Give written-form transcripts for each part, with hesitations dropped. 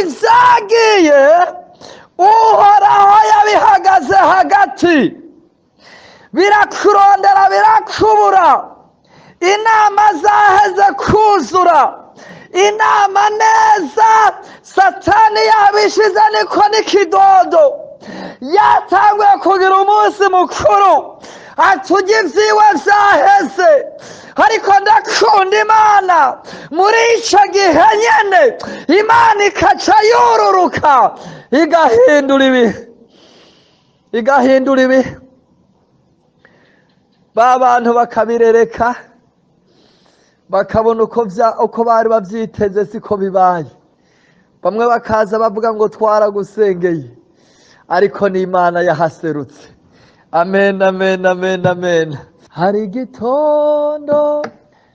Ibyagiye Uhoraho yabihagaze hagati, birakurondera birakubura. Inama zaheze kuzura, inama neza Satani yabishize niko n'ikidodo, yatanguye kugira umunsi mukuru atujya ibyiwe byaheze. Ariko ndakunda Imana muri icyo gihe nyene, Imana ikaca yururuka igahindura ibihe, igahindura ibihe. Ba bantu bakabirereka, bakabona uko bari bavyiteze siko bibaye. Bamwe bakaza bavuga ngo twaragusengeye, ariko ni Imana yahaserutse. Amen, amen, amen, amen. Hari igitondo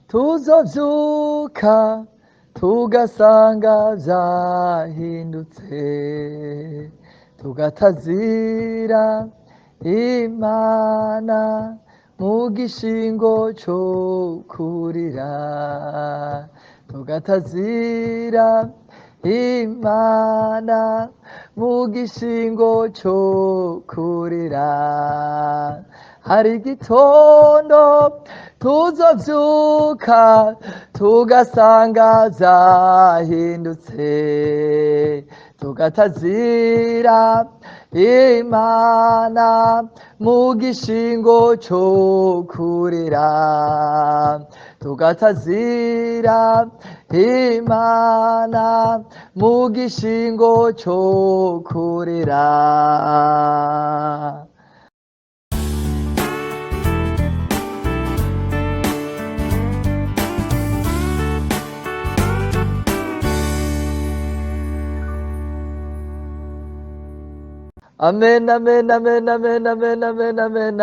tuzovyuka tugasanga vyahindutse, tugatazira Imana mu gishingo co kurira, tugatazira Imana mu gishingo co kurira. Hari igitondo tuzovyuka tugasanga vyahindutse, tugatazira Imana mu gishingo co kurira, tugatazira Imana mu gishingo co kurira. Amen, amen, amen, amen, amen, amen, amen.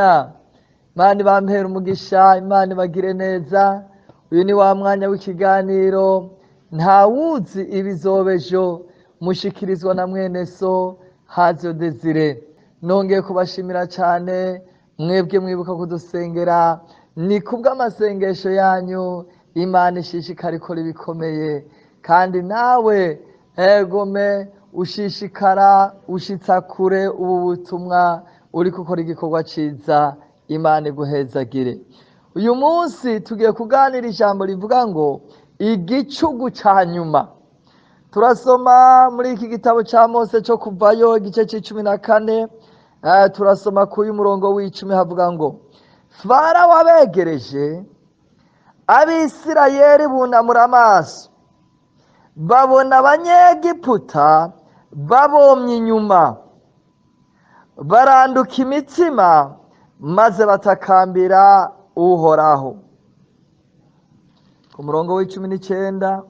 Imana ibampere umugisha, Imana ibagire neza. Uyu ni wa mwanya w'ikiganiro Ntawuzi ibizobejo, mushikirizwa na mwene so Hazo Desire. Nongeye kubashimira cyane mwebwe mwibuka kudusengera. Ni kubw'amasengesho yanyu Imana ishishikara ikora ibikomeye, kandi nawe egome ushishikara ushitsa kure ubu butumwa, uri gukora igikorwa ciza. Imana iguhezagire. Uyu munsi tugiye kuganira ijambo rivuga ngo igicugu ca nyuma. Turasoma muri iki gitabo ca Mose co kuvayo igice c'icumi na kane, turasoma kuri murongo w'icumi havuga ngo Farawo abegereje Abisirayeli bunamura amaso, babona Abanyegiputa babomye inyuma, baranduka imitima maze batakambira Uhoraho. Ku murongo w'icumi n'icenda,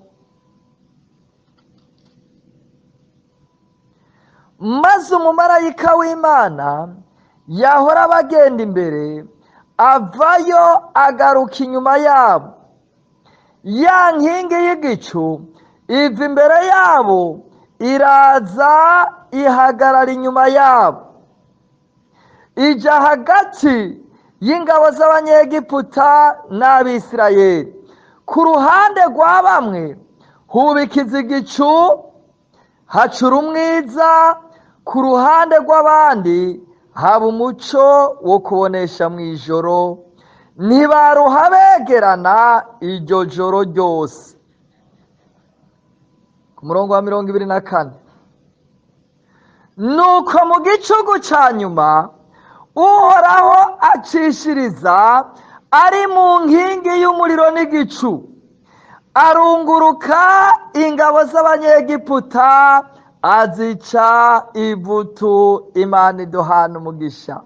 maze umumarayika w'Imana yahora abagenda imbere avayo agaruka inyuma yabo, ya nkingi y'igicu iva imbere yabo iraza ihagarara inyuma yabo, ija hagati y'ingabo z'Abanyegiputa n'Abisirayeli. Ku ruhande rwa bamwe hubikiza igicu hacura umwiza, ku ruhande rw'abandi haba umuco wo kubonesha mw'ijoro. Ntibaruha begerana iryo joro ryose. Ku murongo wa 24, nuko mu gicugu ca nyuma Uhoraho acishiriza ari mu nkingi y'umuriro n'igicu, arunguruka ingabo z'Abanyegiputa azica ivutu. Imana iduhana umugisha.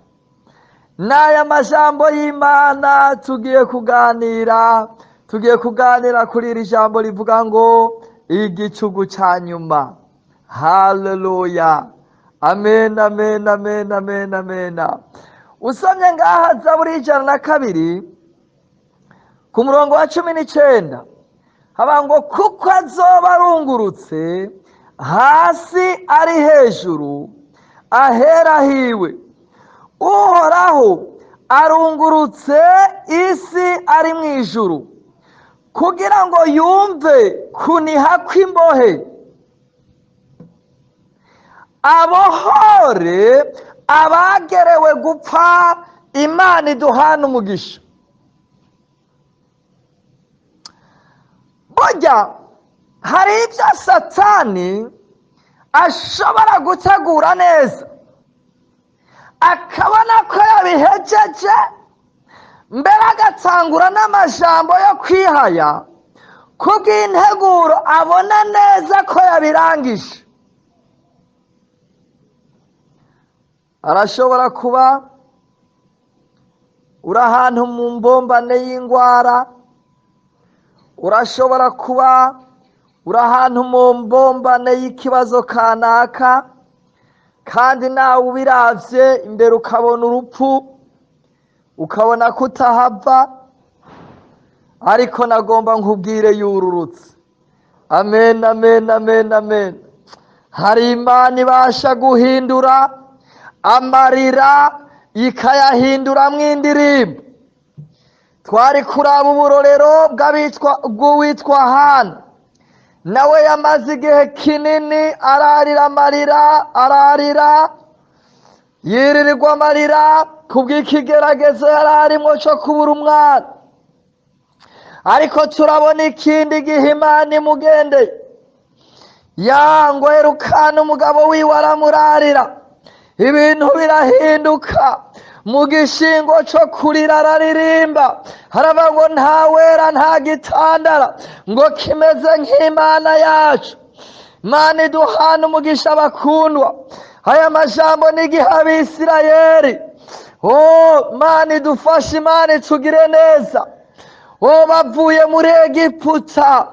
N'aya majambo y'Imana tugiye kuganira, tugiye kuganira kuri iri jambo rivuga ngo igicugu ca nyuma. Haleluya, amen, amen, amen, amen, amen. Usomye ngaha Zaburi 102 ku murongo wa 19 haba ngo kuko azoba arungurutse hasi ari hejuru ahera hiwe, Uhoraho arungurutse isi ari mu ijuru, kugira ngo yumve kuniha kw'imbohe. Abohore abagerewe gupfa. Imana iduhana umugisha. Burya hari ibyo Satani ashobora gutegura neza, akabona ko yabihejeje, mbere agatangura n'amajambo yo kwihaya kubw'integuro abona neza ko yabirangije. Arashobora kuba uri ahantu mu mbombane y'ingwara, urashobora kuba uri ahantu mu mbombane y'ikibazo kanaka, kandi nawe ubiravye imbere ukabona urupfu, ukabona ko utahava, ariko nagomba nkubwire yururutse. Amen, amen, amen, amen. Hari Imana ibasha guhindura amarira ikayahinduramwo indirimbo. Twari kuraba uburorero bw'uwitwa Hana, nawe yamaze igihe kinini ararira amarira, ararira yiririrwa amarira kubw'ikigeragezo yari arimwo co kubura umwana. Ariko turabona ikindi gihe Imana imugendeye, yangwa Elukana umugabo wiwe aramurarira, ibintu birahinduka. Mu gishingo co kurira araririmba, haravuga ngo nta wera nta gitandara ngo kimeze nk'Imana yacu. Imana iduhana umugisha bakundwa. Aya majambo n'igihe Abisirayeli. Oh, Imana idufashe, Imana itugire neza. Oh, bavuye muri Egiputa,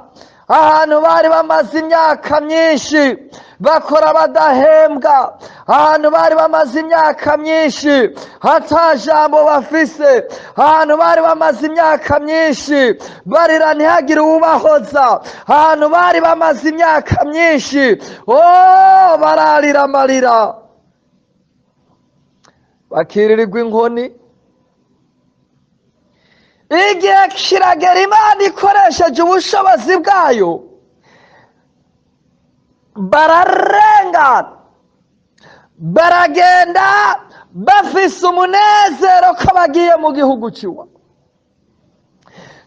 ahantu bari bamaze imyaka myinshi bakora badahembwa, ahantu bari bamaze imyaka myinshi ata jambo bafise, ahantu bari bamaze imyaka myinshi barira ntihagire uwubahoza, ahantu bari bamaze imyaka myinshi oh, bararira amarira, bakiririrwa inkoni. Igihe kiragera Imana ikoresheje ubushobozi bwayo, bararengana, baragenda bafise umunezero ko bagiye mu gihugu ciwa.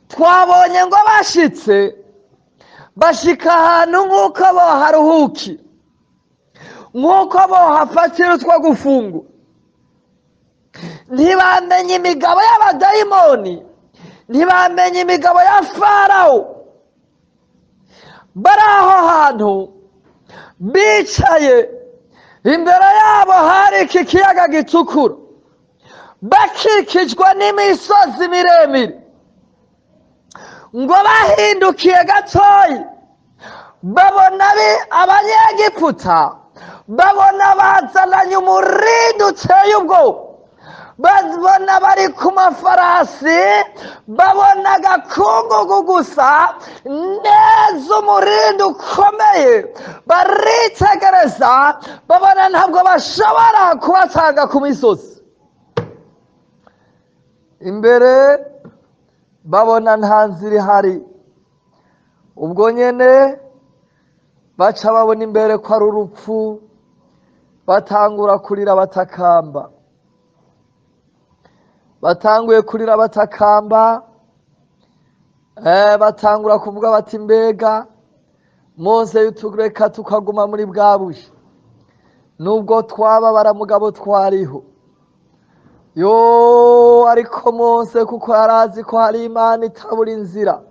Twabonye ngo bashitse bashika ahantu nk'uko boharuhukira, nk'uko bohafatira utwo gufungura. Ntibamenye imigabo y'abadayimoni, ntibamenye imigabo ya Farawo. Bari aho hantu bicaye, imbere yabo hari iki kiyaga gitukura, bakikijwe n'imisozi miremire. Ngo bahindukiye gatoyi, babona Abanyegiputa, babona bazananye umurindi uteye ubwoba, babona bari ku mafarasi, babona agakungugu gusa neza, umurindi ukomeye. Baritegereza, babona ntabwo bashobora kubatanga ku misozi. Imbere babona nta nzira ihari. Ubwo nyene baca babona imbere ko ari urupfu, batangura kurira batakamba. Batanguye kurira batakamba, batangura kuvuga bati mbega Mose yutureka tukaguma muri bwa bushe, nubwo twababara mugabo twariho. Yo, ariko Mose kuko yarazi ko hari Imana itabura inzira.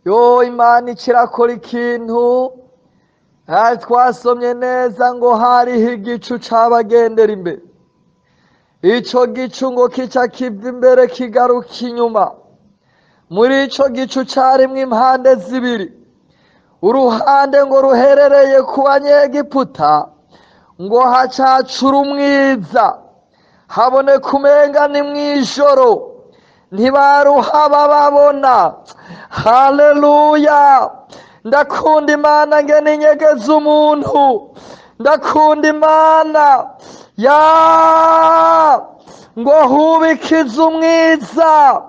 Yo, Imana ikirakora ikintu. Twasomye neza ngo hariho igicu cabagendera imbere. Ico gicu ngo kica kiva imbere kigaruka inyuma. Muri ico gicu carimwo impande zibiri, uruhande ngo ruherereye ku Banyegiputa, ngo hacacura umwiza, haboneka umenga ni mw'ijoro, ntibaruhaba babona. Haleluya! Ndakunda Imana ngene inyegeza umuntu, ndakunda Imana ya ngo hubikize umwiza.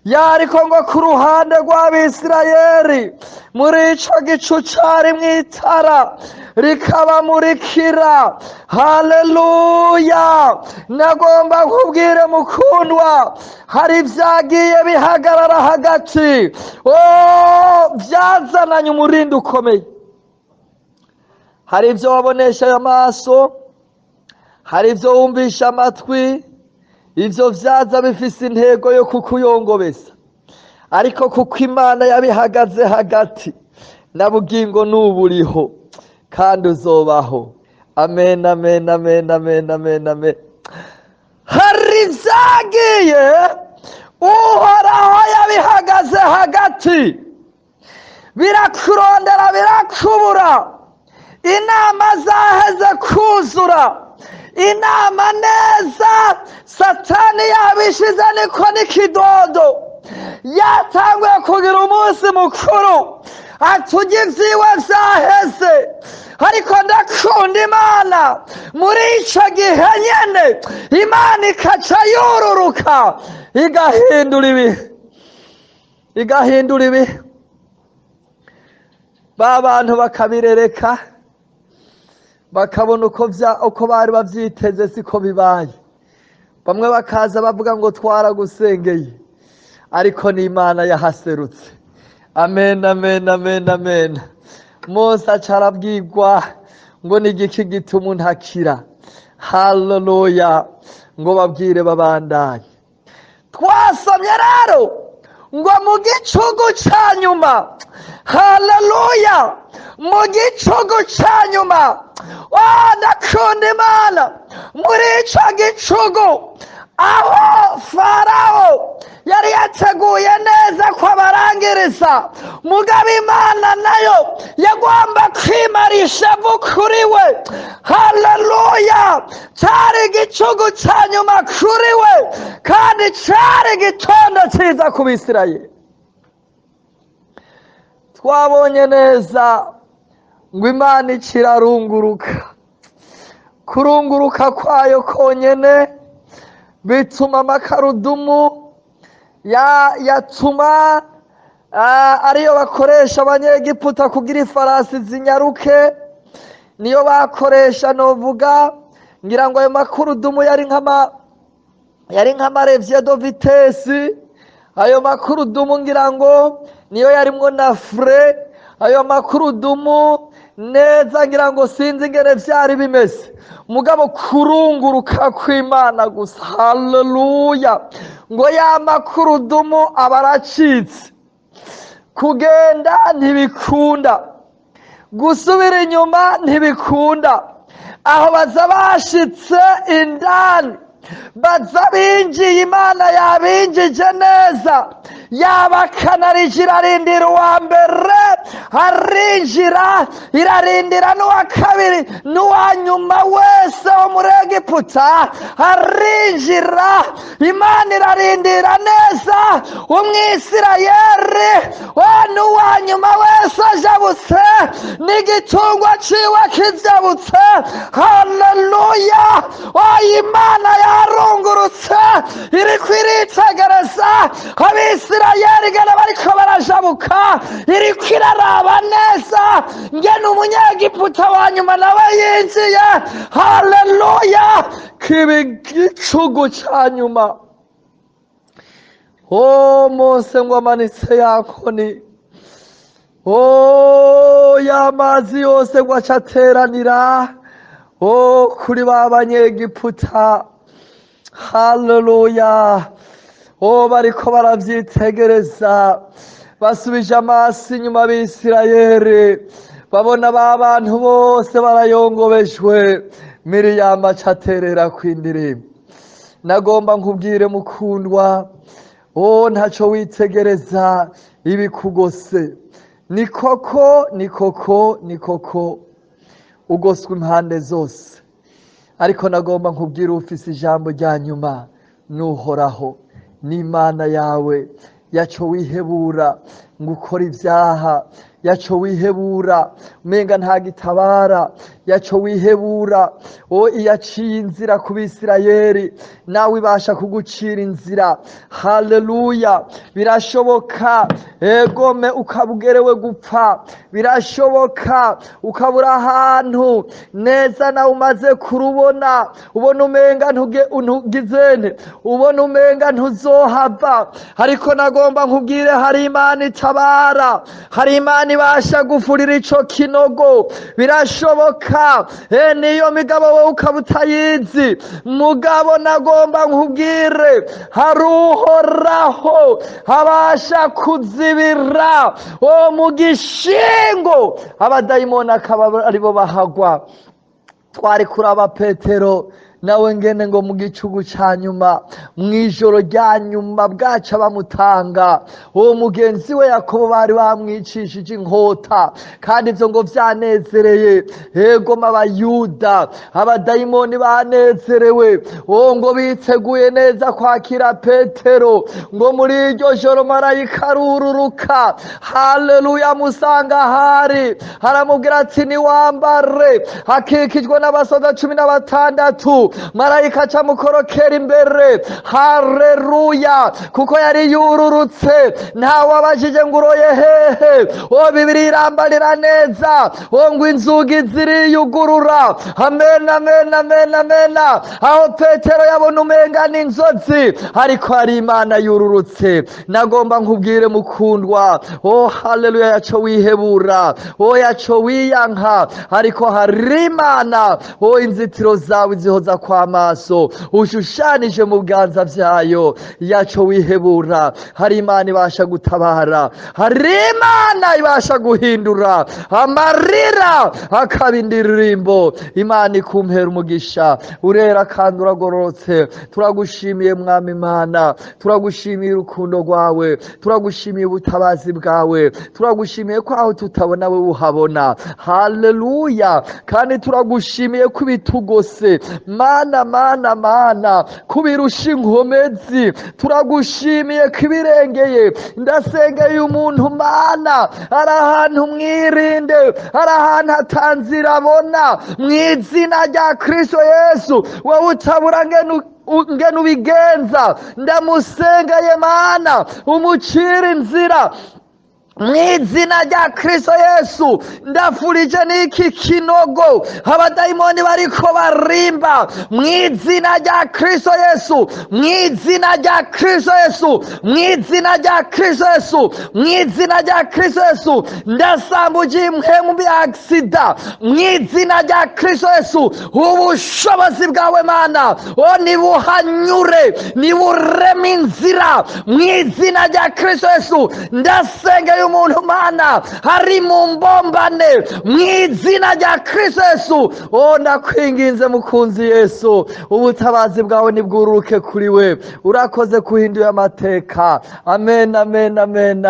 Yariko ngo ku ruhande rw'Abisirayeli muri ico gicu cari mw'itara, Rikabamurikira. Haleluya! Nagomba nkubwire mukundwa, hari ibyagiye bihagarara hagati, oh, byazananye umurindi ukomeye. Hari ibyo wabonesha aya maso, hari ibyo wumvisha amatwi, ibyo byaza bifise intego yo kukuyongobeza, ariko kuko Imana yabihagaze hagati, na bugingo n'uburiho kandi uzobaho. Amen, amen, amen, amen, amen, amen. Hari ibyagiye Uhoraho yabihagaze hagati, birakurondera, birakubura. Inama zaheze kuzura, inama neza Satani yabishize niko n'ikidodo, yatanguye kugira umunsi mukuru, atujya ibyiwe byaheze. Ariko ndakunda Imana, muri icyo gihe nyene Imana ikaca yururuka, igahindura ibihe, igahindura ibihe. Ba bantu bakabirereka, bakabona uko bari bavyiteze siko bibaye. Bamwe bakaza bavuga ngo twaragusengeye, ariko ni Imana yahaserutse. Amen, amen, amen, amen. Mose aca arabwirwa ngo ni igiki gituma untakira? Haleluya! Ngo babwire babandanye. Twasomye rero ngo mu gicugu ca nyuma, haleluya, mu gicugu ca nyuma, oh, ndakunda Imana. Muri ico gicugu aho Farawo yari yateguye neza ko abarangiriza, mugabo Imana nayo yagomba kwimarisha ishavu kuri we. Haleluya! Cari igicugu ca nyuma kuri we, kandi cari igitondo ciza ku Bisirayeli. Twabonye neza ngo Imana ikirarunguruka. Kurunguruka kwayo konyene bituma amakarudumu yatuma ariyo bakoresha abanyegiputa kugira ifarasi zinyaruke, niyo bakoresha. Novuga ngira ngo ayo makurudumu yari nk'amarevye de vitesse. Ayo makurudumu ngira ngo niyo yarimwo na fure. Ayo makurudumu neza ngira ngo sinzi ingene vyari bimeze, mugabo kurunguruka kw'Imana gusa, haleluya, ngo ya makurudumu aba aracitse. Kugenda ntibikunda, gusubira inyuma ntibikunda. Aho baza bashitse indani, baza binjiye, Imana yabinjije neza, yabakanarije, irarindira uwa mbere arinjira, irarindira n'uwa kabiri, n'uwa nyuma wese wo muri Egiputa arinjira. Imana irarindira neza umwisirayeli we n'uwa nyuma wese ajabutse, n'igitungwa ciwe kijabutse. Haleluya! Oya, Imana yarungurutse, iriko iritegereza abisirayeli ngene bariko barajabuka, iriko iraraba neza ngene umunyegiputa wa nyuma nawe yinjiye. Haleluya! Kiba igicugu ca nyuma. O Mose ngo amanitse ya nkoni, o y'amazi yose ngo aca ateranira, o kuri ba banyegiputa. Haleluya! O bariko baravyitegereza, basubije amaso inyuma abisirayeli, babona ba bantu bose barayongobejwe. Miriyamu aca aterera kw'indirimbo. Nagomba nkubwire mukundwa, o ntaco witegereza ibikugose. Ni koko, ni koko, ni koko ugoswe impande zose, ariko nagomba nkubwire ufise ijambo rya nyuma n'Uhoraho, n'Imana yawe yaco wihebura. ngo ukore ibyaha. Yaco wihebura umenga nta gitabara, yaco wihebura. O iyaciye inzira ku Bisirayeli, nawe ibasha kugucira inzira. Haleluya! Birashoboka egome ukaba ugerewe gupfa, birashoboka ukabura ahantu neza nawe umaze kurubona, ubona umenga ntugizene, ubona umenga ntuzohava. Ariko nagomba nkubwire, hari Imana itabara, hari Imana ibasha gufurira ico kinogo. Birashoboka niyo migabo wowe ukaba utayizi, mugabo nagomba nkubwire, hari Uhoraho abasha kuzibira uwo mu gishingo, abadayimoni akaba aribo bahagwa. Twari kuraba Petero nawe ngene ngo mu gicugu ca nyuma, mw'ijoro rya nyuma bwaca bamutanga, uwo mugenzi we Yakobo bari bamwicishije inkota, kandi ivyo ngo vyanezereye egoma Abayuda. Abadayimoni banezerewe, uwo ngo biteguye neza kwakira Petero, ngo muri iryo joro marayika arururuka, haleluya, musanga ahari, aramubwira ati niwambare. Akikijwe n'abasoda 16, marayika aca amukorokera imbere. Haleluya! Kuko yari yururutse, ntawabajije ngo uroye hehe. O Bibiliya irambarira neza, o ngo inzugi ziriyugurura. Amen, amen, amen, amen. Aho Petero yabona umenga n'inzozi, ariko hari Imana yururutse. Nagomba nkubwire mukundwa, o haleluya, yaco wihebura, o yaco wiyanka, ariko hari Imana, o inzitiro zawe zihoza kw'amaso ushushanije mu biganza vyayo. Yaco wihebura, hari Imana ibasha gutabara, hari Imana ibasha guhindura amarira akaba indirimbo. Imana ikumpera umugisha, urera kandi uragororotse. Turagushimiye Mwami Imana, turagushimiye urukundo rwawe, turagushimiye ubutabazi bwawe, turagushimiye ko aho tutabona we uhabona. Haleluya! Kandi turagushimiye ko ibitugose, Mana, Mana, Mana, kubirusha inkomezi. Turagushimiye ko ibirengeye. Ndasengeye umuntu, Mana, ari ahantu mwirinde, ari ahantu atanzira abona, mu izina rya Kristo Yesu. Wowe utabura ngene ubigenza, ndamusengeye Mana, umucire inzira mu izina rya Kristo Yesu. Ndafurije n'iki kinogo abadayimoni bariko barimba, mu izina rya Kristo Yesu, mu izina rya Kristo Yesu, mu izina rya Kristo Yesu, mu izina rya Kristo Yesu. Ndasambuje impwemu ya agisida mu izina rya Kristo Yesu. Ubushobozi bwawe Mana, o nibuhanyure, nibureme inzira mu izina rya Kristo Yesu. Ndasengeye umuntu Mana ari mu mbombane mu izina rya Kristo Yesu. O ndakwinginze mukunzi Yesu, ubutabazi bwawe nibwururuke kuri we. Urakoze kuhindura amateka. Amen, amen, amen.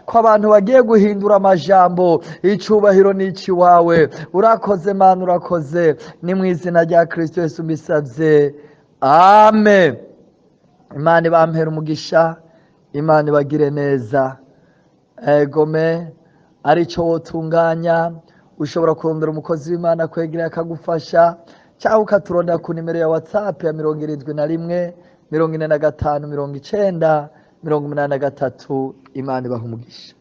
Ko abantu bagiye guhindura amajambo, icubahiro ni wawe. Urakoze Mana, urakoze. Ni mu izina rya Kristo Yesu mbisavye, amen. Imana ibampere umugisha, Imana ibagire neza. Egome arico wotunganya, ushobora kurondera umukozi w'Imana kwegera akagufasha, cyangwa ukaturondera ku nimero ya WhatsApp ya 71 45 90 83. Imana ibaha umugisha.